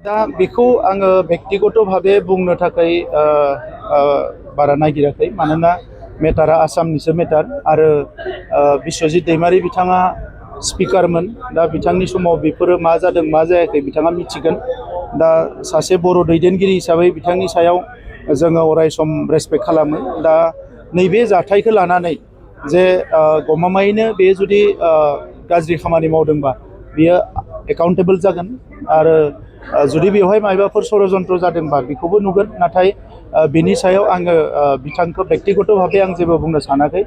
दा बेखौ आङो बेक्तिगत भाबे बुंनो थाखाय बारा नागिराखै मानोना मेटारा आसामनिसो मेटार आरो बिश्वजित दैमारी बिथाङा स्पिकारमोन दा बिथांनि समाव बेफोरो मा जादों मा जायाखै बिथाङा मिथिगोन दा सासे बर' दैदेनगिरि हिसाबै बिथांनि सायाव जोङो अराय सम रेसपेक्ट खालामो दा नैबे जाथायखौ लानानै जे गमामायैनो बे जुदि गाज्रि खामानि मावदोंबा बियो एकाउन्टेबल जागोन आरो जुदि बेवहाय मायबाफोर षड़यन्त्र जादोंबा बेखौबो नुगोन नाथाय बिनि सायाव आङो बिथांखौ बेक्तिगत भाबे आं जेबो बुंनो सानाखै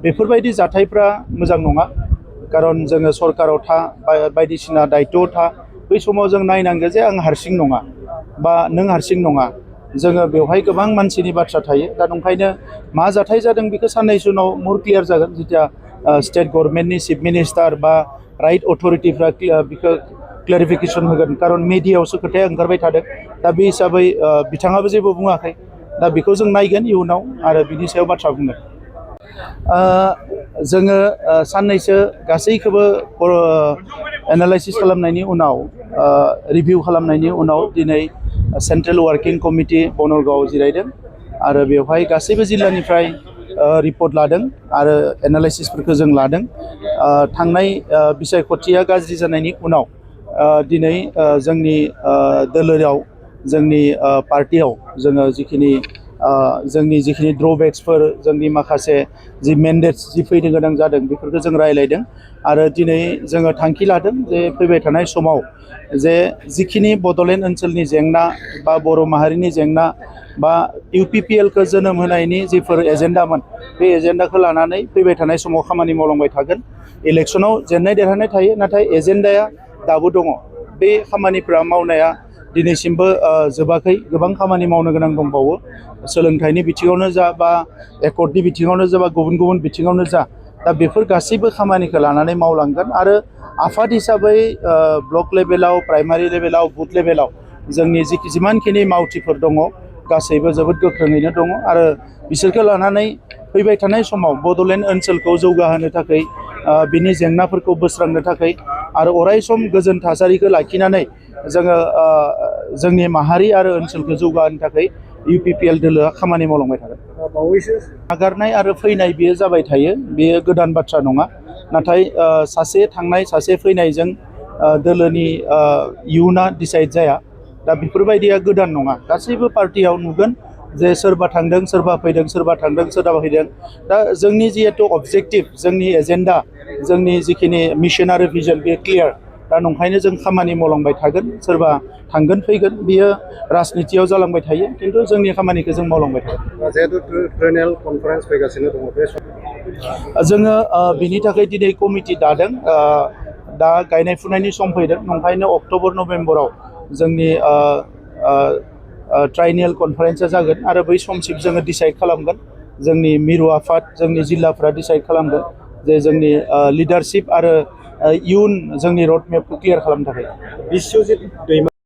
बेफोरबायदि जाथायफ्रा मोजां नङा खारन जोङो सरकाराव बायदिसिना दायित्वआव बै समाव जों नायनांगौ जे आं हारसिं नङा बा नों हारसिं नङा जोङो बेवहाय गोबां मानसिनि बाथ्रा थायो दा नंखायनो मा जाथाय जादों बेखौ साननैसो उनाव मोर क्लियार जागोन जेथिया स्टेट गभर्नमेन्टनि चिफ मिनिस्टार बा राइट अथरिटिफ्रा बेखौ क्लेरिफिकेसन होगोन खारन मिडियायावसो खोथाया ओंखारबाय थादों दा बे हिसाबै बिथाङाबो जेबो बुङाखै दा बेखौ जों नायगोन इयुनाव आरो बिनि सायाव बाथ्रा बुंगोन जोङो साननैसो गासैखौबो एनालाइसिस खालामनायनि उनाव रिभिउ खालामनायनि उनाव दिनै सेन्ट्रेल वार्किं कमिटि बनरगांव जिरायदों आरो बेवहाय गासैबो जिल्लानिफ्राय रिपर्ट लादों आरो एनालाइसिसफोरखौ जों लादों थांनाय बिसायख'थिया गाज्रि जानायनि उनाव दिनै जोंनि दोलोआव जोंनि पार्टियाव जोङो जोंनि जिखिनि ड्रबेक्सफोर जोंनि माखासे जि मेन्डेट्स जि फैनो गोनां जादों बेफोरखौ जों रायलायदों आरो दिनै जोङो थांखि लादों जे फैबाय थानाय समाव जे जिखिनि बड'लेण्ड ओनसोलनि जेंना बा बर' माहारिनि जेंना बा UPPLखौ जोनोम होनायनि जिफोर एजेन्डामोन बे एजेन्डाखौ लानानै फैबाय थानाय समाव खामानि मावलांबाय थागोन इलेक्सनाव जेननाय देरहानाय थायो नाथाय एजेन्डाया दाबो दङ बे खामानिफ्रा मावनाया दिनैसिमबो जोबाखै गोबां खामानि मावनो गोनां दंबावो सोलोंथाइनि बिथिङावनो जा बा एकर्डनि बिथिङावनो जा बा गुबुन गुबुन बिथिङावनो जा दा बेफोर गासैबो खामानिखौ लानानै मावलांगोन आरो आफाद हिसाबै ब्लक लेभेलाव प्राइमारि लेभेलाव बुथ लेभेलाव जोंनि जिमानखिनि मावथिफोर दङ गासैबो जोबोद गोख्रोङैनो दङ आरो बिसोरखौ लानानै फैबाय थानाय समाव बड'लेण्ड ओनसोलखौ जौगाहोनो थाखाय बिनि जेंनाफोरखौ बोस्रांनो थाखाय आरो अराय सम गोजोन थासारिखौ लाखिनानै जोङो जोंनि माहारि आरो ओनसोलखौ जौगाहोनो थाखाय UPPL दोलोआ खामानि मावलांबाय थागोन बावैसो नागारनाय आरो फैनाय बेयो जाबाय थायो बेयो गोदान बाथ्रा नङा नाथाय सासे थांनाय सासे फैनायजों दोलोनि इयुना डिसाइड जाया दा बेफोरबायदिया गोदान नङा गासैबो पार्टियाव नुगोन जे सोरबा थांदों सोरबा फैदों सोरबा थांदों सोरबा फैदों दा जोंनि जिहेथु अबजेक्टिभ जोंनि एजेन्डा जोंनि जिखिनि मिशन आरो भिजन बे क्लियार दा नंखायनो जों खामानि मावलांबाय थागोन सोरबा थांगोन फैगोन बियो राजनितियाव जालांबाय थायो खिन्थु जोंनि खामानिखौ जों मावलांबाय थागोन जिहेतु ट्रेनेल कनफारेन्स फैगासिनो दङ बे जोङो बिनि थाखाय दिनै कमिटि दादों दा गायनाय फुनायनि सम फैदों नंखायनो अक्ट'बर नभेम्बराव जोंनि ट्राइनियेल कनफारेन्सआ जागोन आरो बै समसिम जोङो डिसाइड खालामगोन जोंनि मिरु आफाद जोंनि जिल्लाफ्रा डिसाइड खालामगोन जे जोंनि लिडारशिप आरो इयुन जोंनि रड मेपखौ क्लियार खालामनो थाखाय बिश्वजित दैमारी